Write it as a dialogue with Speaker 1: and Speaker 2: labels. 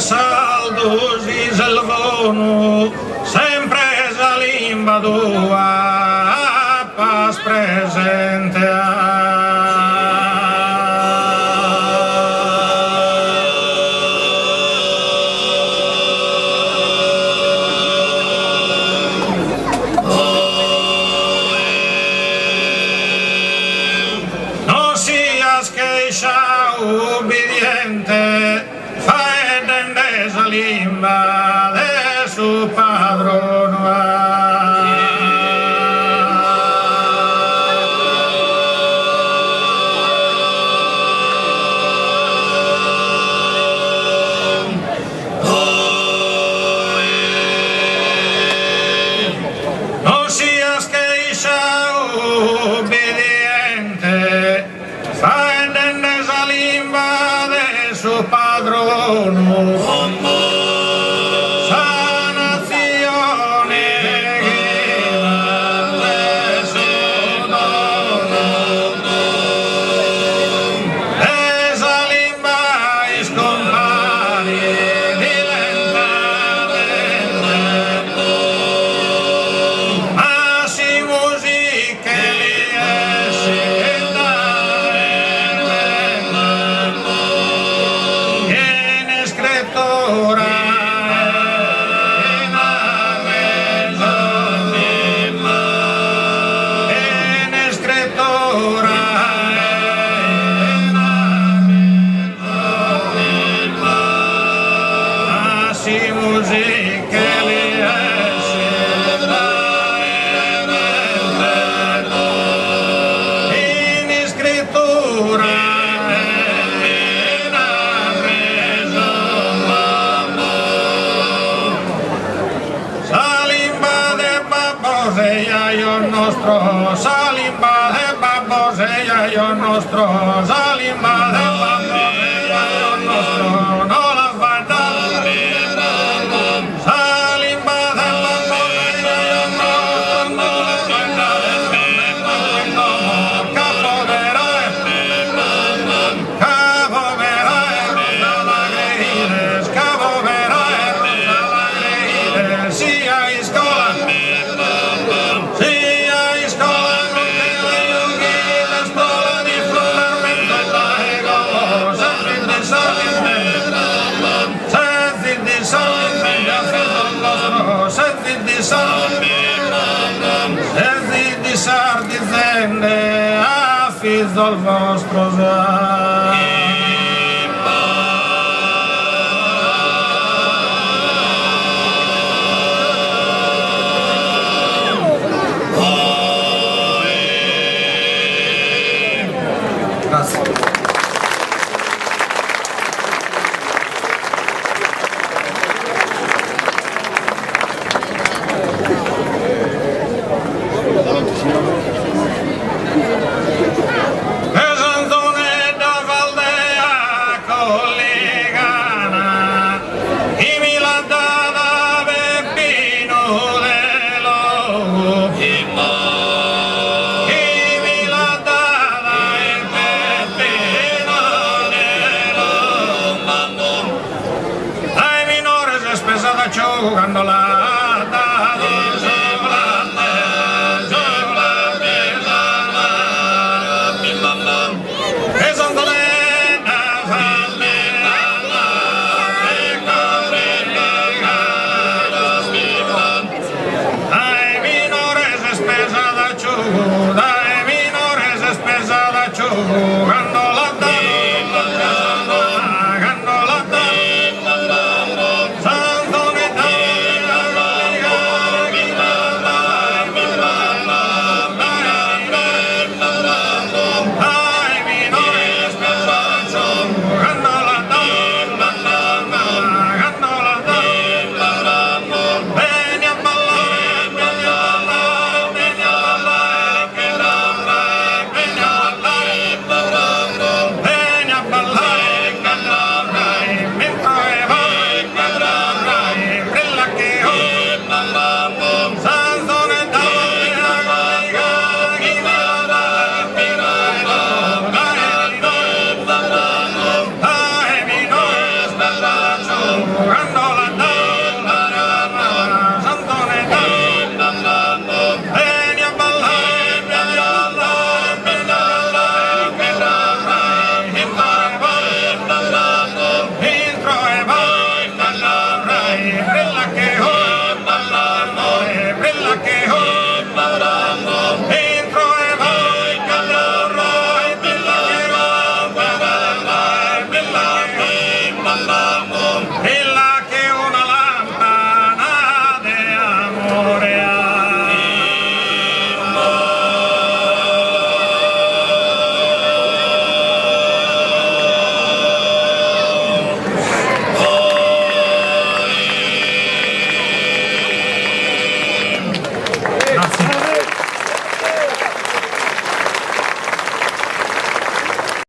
Speaker 1: sardu si ses bonu, sempre sa limba tua apas presente. No sias cheiscia ubbidiente faeddende sa limba de su padronu. No sias cheiscia ubbidiente faeddende sa limba de su padronu. Sa natzione chi l'at resu donu de sa limba iscumparit lentamente. Ma si che li essit dae mente in iscritura e in arrexonu in iscritura e in arrexonu ma si che li essit dae mente in iscritura e in arrexonu. Sa limba de babbos e jajos nostros, sa limba de babbos e jajos nostros, sa limba de babbos e jajos nostros, no la faeddades. Sa limba de babbos e jajos nostros, no la faeddades nemmancu in domo, ca povera est, ca povera e ruza la creides, ca povera e ruza la creides, si a iscola, si a iscola non che la jughides pro la diffunder menzus dae como, sezis disordinende, sezis disordinende a fizos vostros, sezis disordinende, sezis disardizende a fizos vostros. De s'anzonedda faldea colligana chi mi l'at dada Peppinu Delogu chi mi l'at dada Peppinu Delogu dae minore s'est pesada a giogu cando l'at.